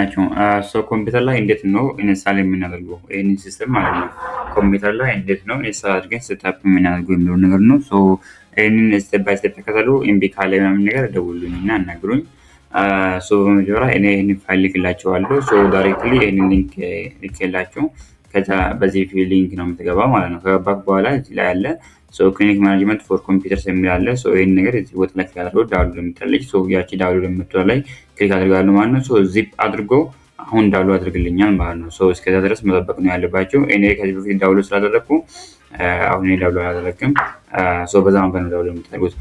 ናቸው። ኮምፒውተር ላይ እንዴት ነው install የምናደርገው ይህንን system ማለት ነው። ኮምፒውተር ላይ እንዴት ነው install አድርገን setup የምናደርገው የሚለው ነገር ነው። ይህንን step by step ተከተሉ። እምቢ ካለ ምናምን ነገር ደውሉኝ እና አናግሩኝ። በመጀመሪያ እኔ ይህንን ፋይል ልክላቸዋለሁ። Directly ይህንን link ልኬላቸው ከዛ በዚህ link ነው የምትገባው ማለት ነው። ከገባክ በኋላ እዚህ ላይ ያለ clinic management for computers የሚል አለ። ይህን ነገር እዚህ ቦታ ላይ click አድርገው download የምትላለች፣ ያቺ download የምትለው ላይ click አድርጋለሁ ማለት ነው። ዚፕ አድርጎ አሁን download አድርግልኛል ማለት ነው። እስከዛ ድረስ መጠበቅ ነው ያለባቸው። እኔ ከዚህ በፊት download ስላደረግኩ አሁን እኔ download አላደረግም። በዛ መንገድ ነው download የምታደርጉት።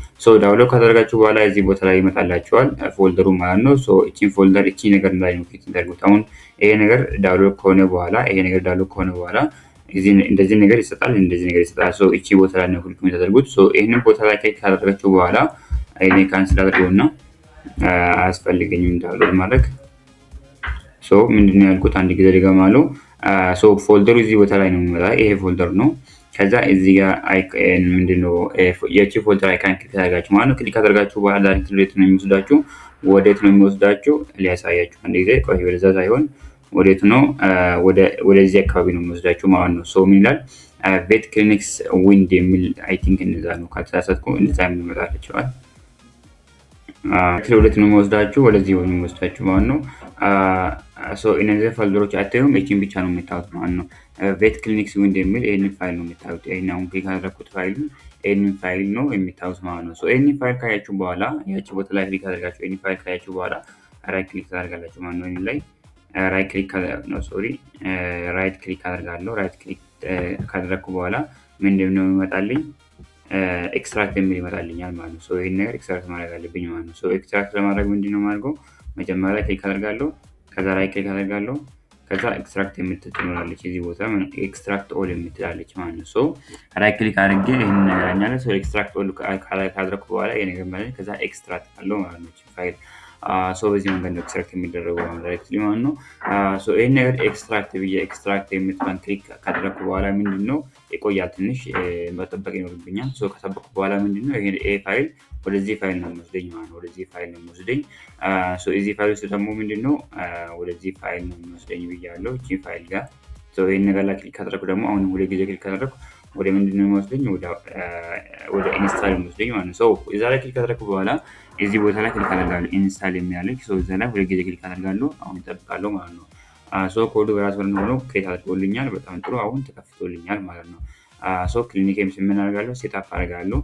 Download ካደረጋችሁ በኋላ እዚህ ቦታ ላይ ይመጣላችኋል folder ኡ ማለት ነው። እቺን folder እቺ ነገር ላይ ነው click የምታደርጉት። አሁን ይሄ ነገር download ከሆነ በኋላ ይሄ ነገር download ከሆነ በኋላ እንደዚህ ነገር ይሰጣል፣ እንደዚህ ነገር ይሰጣል። እቺ ቦታ ላይ ነው click የምታደርጉት። ይህንን ቦታ ላይ click ካደረጋችሁ በኋላ እኔ cancel አድርገውና አያስፈልገኝም download ማድረግ። ምንድነው ያልኩት? አንድ ጊዜ ድገማለሁ። Folder ኡ እዚህ ቦታ ላይ ነው የሚመጣ። ይሄ folder ነው። ከዛ እዚህ ጋር ምንድነው የቺ folder icon click አድርጋችሁ ማለት ነው። Click አድርጋችሁ በኋላ direct ወዴት ነው የሚወስዳችሁ? ወዴት ነው የሚወስዳችሁ? ሊያሳያችሁ አንድ ጊዜ ቆይ፣ ወደዛ ሳይሆን ወዴት ነው? ወደዚህ አካባቢ ነው የሚወስዳችሁ ማለት ነው። So ምን ይላል? Vet Clinics Wind የሚል፣ I think እንደዛ ነው፣ ካልተሳሳትኩ እንደዛ የሚመጣላችኋል። ወዴት ነው የሚወስዳችሁ? ወደዚህ ነው የሚወስዳችሁ ማለት ነው። እነዚህ folder ኦች አታዩም፣ ይቺን ብቻ ነው የምታዩት ማለት ነው። Vet Clinics Wind የሚል ይህንን ፋይል ነው የምታዩት። ይህን አሁን click ያደረኩት ፋይል ይህንን ፋይል ነው የሚታዩት ማለት ነው። ይህንን ፋይል ካያችሁ በኋላ ያቺ ቦታ ላይ click አድርጋችሁ ይህንን ፋይል ካያችሁ በኋላ right click ታደርጋላችሁ ማለት ነው። ይህን ላይ right click ነው፣ sorry፣ right click አደርጋለሁ። Right click ካደረግኩ በኋላ ምንድን ነው የሚመጣልኝ? Extract የሚል ይመጣልኛል ማለት ነው። ይህን ነገር extract ማድረግ አለብኝ ማለት ነው። Extract ለማድረግ ምንድን ነው የማደርገው? መጀመሪያ click አደርጋለሁ። ከዛ right click አደርጋለሁ። ከዛ extract የምትል ትኖራለች፣ እዚህ ቦታ extract all የምትላለች ማለት ነው። So right click አድርጌ ይህንን ነገር አኛለ። Extract all ካደረኩ በኋላ ይሄ ነገር ማለት ከዛ extract አለው ማለት ነው file። So በዚህ መንገድ ነው extract የሚደረገው directly ማለት ነው። ይህን ነገር extract ብዬ extract የምትለን click ካደረኩ በኋላ ምንድን ነው ይቆያል፣ ትንሽ መጠበቅ ይኖርብኛል። ከጠበቅኩ በኋላ ምንድን ነው ይሄ ፋይል ወደዚህ ፋይል ነው የሚወስደኝ ማለት ነው። ወደዚህ ፋይል ነው የሚወስደኝ። እዚህ ፋይል ውስጥ ደግሞ ምንድን ነው ወደዚህ ፋይል ነው የሚወስደኝ ብያለሁ። እቺ ፋይል ጋር ይህን ነገር ላይ click ካደረኩ ደግሞ አሁን ሁለት ጊዜ click ካደረኩ ወደ ምንድን ነው የሚወስደኝ? ወደ install የሚወስደኝ ማለት ነው። እዛ ላይ click ካደረኩ በኋላ እዚህ ቦታ ላይ click አደርጋለሁ። Install የሚያለች እዛ ላይ ሁለት ጊዜ click አደርጋለሁ። አሁን ይጠብቃለሁ ማለት ነው። So ኮዱ በራሱ ሆኖ create አድርጎልኛል። በጣም ጥሩ። አሁን ተከፍቶልኛል ማለት ነው። So clinic ምን አደርጋለሁ? Setup አደርጋለሁ።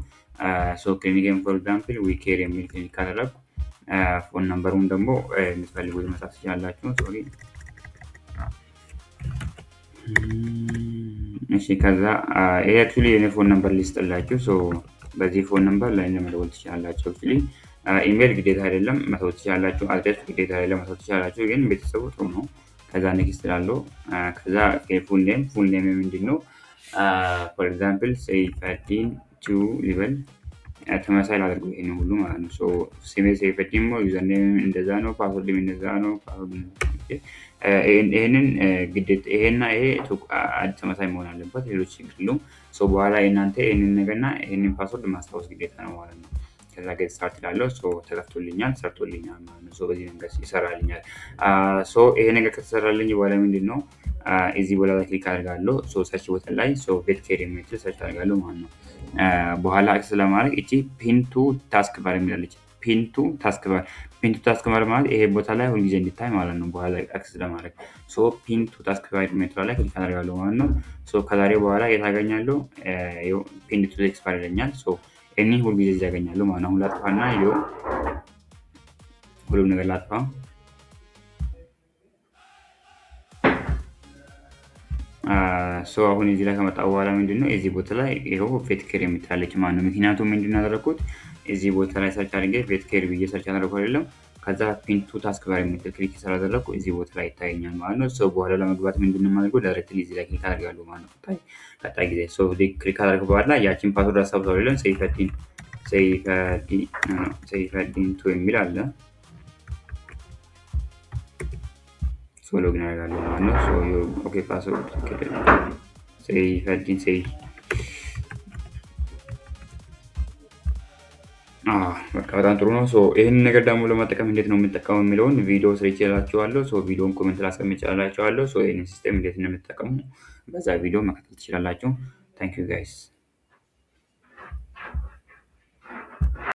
So clinic for example WeCare የሚል ክሊኒክ ካደረግኩ phone number ኡን ደግሞ የምትፈልጉት መጻፍ ትችላላችሁ። Sorry፣ እሺ፣ ከዛ ይሄ actually የኔ phone number ሊስጥላችሁ። So በዚህ phone number ላይ ለመደወል ትችላላችሁ። Actually email ግዴታ አይደለም፣ መተው ትችላላችሁ። Address ግዴታ አይደለም፣ መተው ትችላላችሁ። ግን ቤተሰቡ ጥሩ ነው። ከዛ next እላለሁ። ከዛ full name፣ full name ምንድን ነው? For example ሰይፈዲን two ሊበል፣ ተመሳሳይ ላድርገው ይሄን ሁሉ ማለት ነው። ስሜ ሰይፈዲን ነው። Username እንደዛ ነው። Password ም እንደዛ ነው። ይሄንን ግዴታ ይሄና ይሄ ተመሳሳይ መሆን አለበት። ሌሎች ችግር የለውም። በኋላ የእናንተ ይሄንን ነገርና ይሄንን password ማስታወስ ግዴታ ነው ማለት ነው። ከዛ get start እላለሁ። ተከፍቶልኛል፣ ሰርቶልኛል ማለት ነው። በዚህ መንገድ ይሰራልኛል። ይሄ ነገር ከተሰራልኝ በኋላ ምንድን ነው እዚህ ቦታ ላይ click አድርጋለሁ። Search ቦታ ላይ vet care የሚል search አድርጋለሁ ማለት ነው። በኋላ access ለማድረግ እቺ pin to taskbar የሚላለች፣ pin to taskbar። Pin to taskbar ማለት ይሄ ቦታ ላይ ሁልጊዜ እንዲታይ ማለት ነው። በኋላ access ለማድረግ pin to taskbar የሚለው ላይ click አደርጋለሁ ማለት ነው። ከዛሬ በኋላ የት አገኛለሁ? Pin to taskbar ይለኛል። እኔ ሁልጊዜ እዚህ ያገኛለሁ ማለት ነው። አሁን ላጥፋና ይኸው ሁሉም ነገር ላጥፋ። So አሁን እዚህ ላይ ከመጣ በኋላ ምንድነው እዚህ ቦታ ላይ ይኸው vet care የምትላለች ማለት ነው። ምክንያቱም ምንድነው ያደረኩት? እዚህ ቦታ ላይ search አድርጌ vet care ብዬ search አደረኩ አይደለም። ከዛ pin to taskbar የምትል click ስላደረኩ እዚህ ቦታ ላይ ይታየኛል ማለት ነው። So በኋላ ለመግባት ምንድነው የማደርገው? Directly እዚህ ላይ click አደርጋለሁ ማለት ነው። ቀጣይ ጊዜ so click ካደረኩ በኋላ ያቺን password አስታውሰው አይደለም፣ ሰይፈዲን ሰይፈዲን two የሚል አለ። So login አደርጋለሁ ማለት ነው። Okay፣ password ሰይፈዲን ሰይ በቃ በጣም ጥሩ ነው። So ይህንን ነገር ደግሞ ለመጠቀም እንዴት ነው የምጠቀመው የሚለውን ቪዲዮ ሰርቼላችኋለሁ። So ቪዲዮን comment ላይ አስቀምጬላችኋለሁ። So ይህንን system እንዴት እንደምትጠቀሙ በዛ ቪዲዮ መከታተል ትችላላችሁ። Thank you guys.